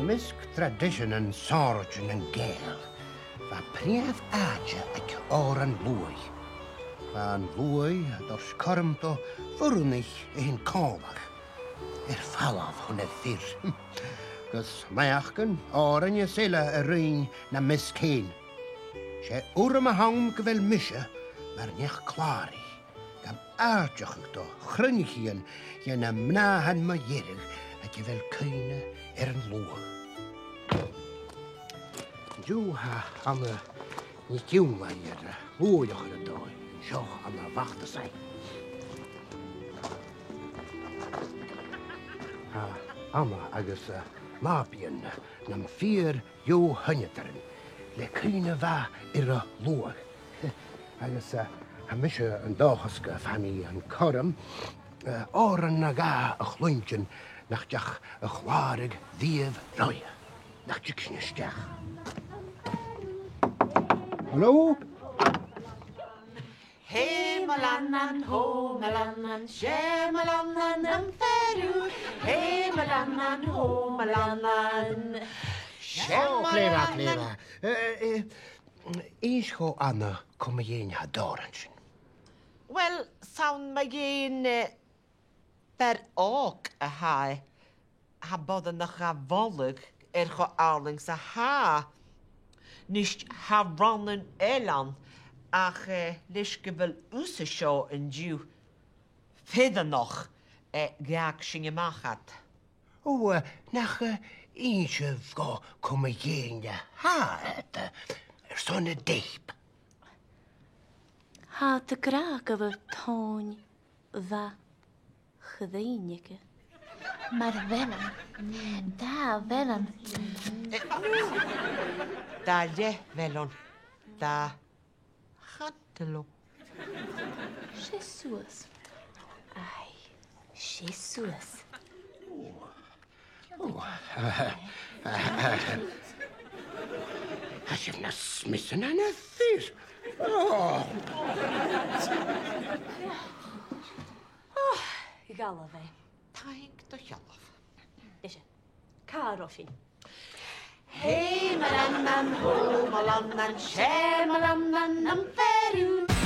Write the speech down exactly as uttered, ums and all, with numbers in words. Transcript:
Am measg traidiseanan sònraichte nan Gàidheal, bha prìomh àite aig òran luaidh. Bha an luaidh a' toirt cothrom do bhoireannaich a thighinn còmhla air falbh chun a' bhùirn, gus naidheachdan, òrain is eile a ruighinn nam measg fhèin. 'S e urram a th' ann gu bheil mise mar neach-clàraidh, gam àiteachadh do chruinneachaidhean dhe na mnathan mu dheireadh aig a bheil cuimhne air an luadh. An-diugh tha Anna NicFhionnlaigh air a luadh a chur air dòigh an seo ann am Bhactasaigh. Tha Anna agus, eh, a nàbaidhean nam fìor dheagh sheinneadairean le cuimhne mhath air an luadh. Agus, eh, tha mise an dòchas gum faigh mi an cothrom, eh, òran no dhà a chluinntinn nach deach a chlàradh riamh roimhe. Nach tig sinn a-steach. Halò? Hè mo leannan, hò mo leannan, 's e mo leannan am fear ùr. Hè mo leannan, hò mo leannan, 's e mo leannan. Ò, glè mhath, glè mhath. Eh, eh, innis dhomh, Anna, cò mu dheidhinn a tha an t-òran sin. Uill, 's ann mu dheidhinn, eh, fear òg a tha e. Tha e boireannach a' mholadh air cho àlainn 's a tha e. A-nis, tha rannan eile ann, ach, eh, leis gu bheil thusa seo an-diugh, fìrinneach, eh, dh'fhàg sinn a-mach iad. Ò, eh, nach, eh, innis sibh dhomh cò mu dheidhinn a tha iad, eh, airson an teip. Tha iad ag ràdh gu bheil tonn mhath chruinn aige. Mar bheil ann. Dà bheil ann. Dà leth-bheil ann. Dà chantaloupe. Seas suas. Aidh, seas suas. Ò, eh, eh, eh, tha sibh nas miosa na na fir. Ò. Ò, dh'fhalbh e. Taing do shealbh. Nise, càit an robh sinn? Hè mo leannan, hò mo leannan, 's e mo leannan am fear ùr.